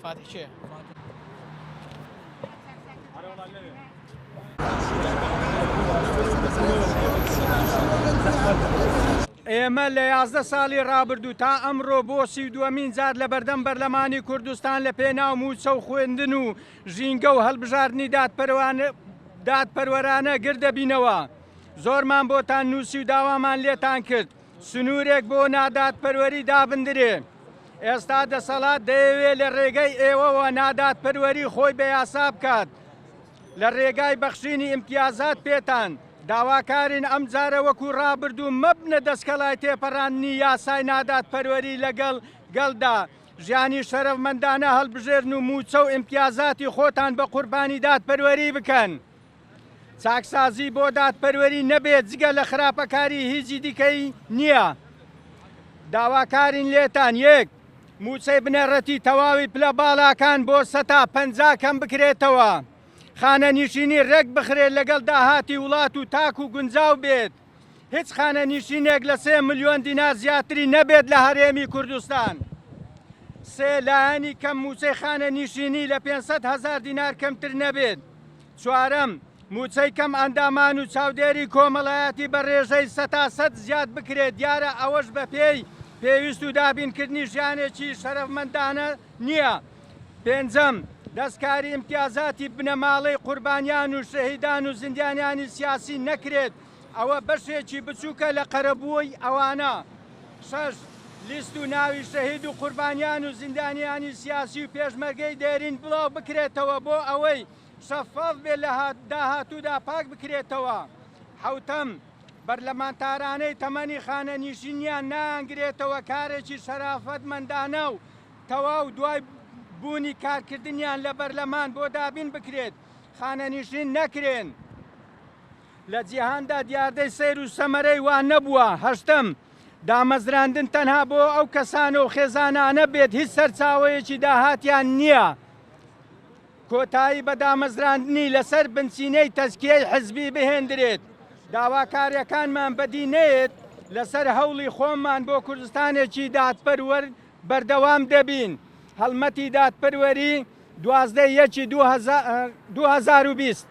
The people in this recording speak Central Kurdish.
فاتح کێ؟ ئێمە لە 11 ساڵی ڕابردوو تا ئەمڕۆ بۆ 32مین جار لە بەردەم بەرلەمانی کوردستان لە پێناو مووچە و خوێندن و ژینگە و هەڵبژاردنی دادپەروەرانە گردەبینەوە. زۆرمان بۆتان نووسی و داوامان لێتان کرد سنوورێک بۆ نادادپەروەری دابندرێ. ئێستا دەسەڵات دەیەوێ لە ڕێگەی ئێوەوە نادادپەروەری خۆی بە یاسا بکات. لە ڕێگای بەخشینی ئیمتیازات پێتان، داواکارین ئەمجارە وەکو ڕابردوو مەبنە دەستکەڵای تێپەڕاندنی یاسای نادادپەروەری لەگەڵ گەلدا، ژیانی شەرەفمەندانە هەڵبژێرن و مووچە و ئیمتیازاتی خۆتان بە قوربانی دادپەروەری بکەن. چاکسازی بۆ دادپەروەری نەبێت جگە لە خراپەکاری هیچی دیکەی نییە. داواکارین لێتان، یەک. مووچەی بنەڕەتی تەواوی پلە باڵاکان بۆ سەتا 50 کەم بکرێتەوە. خانەنیشینی رێک بخرێت لەگەڵ داهاتی وڵات و تاک و گونجاو بێت. هیچ خانەنیشینێک لە سێ ملیۆن دینار زیاتری نەبێت لە هەرێمی کوردستان. سێ، لایەنی کەم مووچەی خانەنیشینی لە 500 هەزار دینار کەمتر نەبێت. چوارەم، مووچەی کەم ئەندامان و چاودێری کۆمەڵایەتی بە رێژەی سەتا سەد زیاد بکرێت، دیارە ئەوەش بەپێی پێویست و دابینکردنی ژیانێکی شەرەفمەندانە نییە. پێنجەم، دەستکاری ئیمتیازاتی بنەماڵەی قوربانیان و شەهیدان و زیندانیانی سیاسی نەکرێت، ئەوە بەشێکی بچووکە لە قەرەبووی ئەوانە. شەش، لیست و ناوی شەهید و قوربانیان و زیندانیانی سیاسی و پێشمەرگەی دێرین بڵاو بکرێتەوە بۆ ئەوەی شەفاف بێت لە داهاتوودا پاک بکرێتەوە. حەوتەم، بەرلەمانتارانەی تەمەنی خانەنیشینیان نایانگرێتەوە کارێکی شەرافەتمەندانە و تەواو دوای بوونی کارکردنیان لە بەرلەمان بۆ دابین بکرێت خانەنیشین نەکرێن. لە جیهاندا دیاردەی سەیر و سەمەرەی وا نەبووە. هەشتەم، دامەزراندن تەنها بۆ ئەو کەسانە و خێزانانە بێت هیچ سەرچاوەیەکی داهاتیان نییە. کۆتایی بە دامەزراندنی لەسەر بنچینەی تەزکیەی حزبی بهێندرێت. داواکارییەکانمان بەدی نەیەت، لەسەر هەوڵی خۆمان بۆ کوردستانێکی دادپەروەر بەردەوام دەبین. هەڵمەتی دادپەروەری 12 یەکی 2020.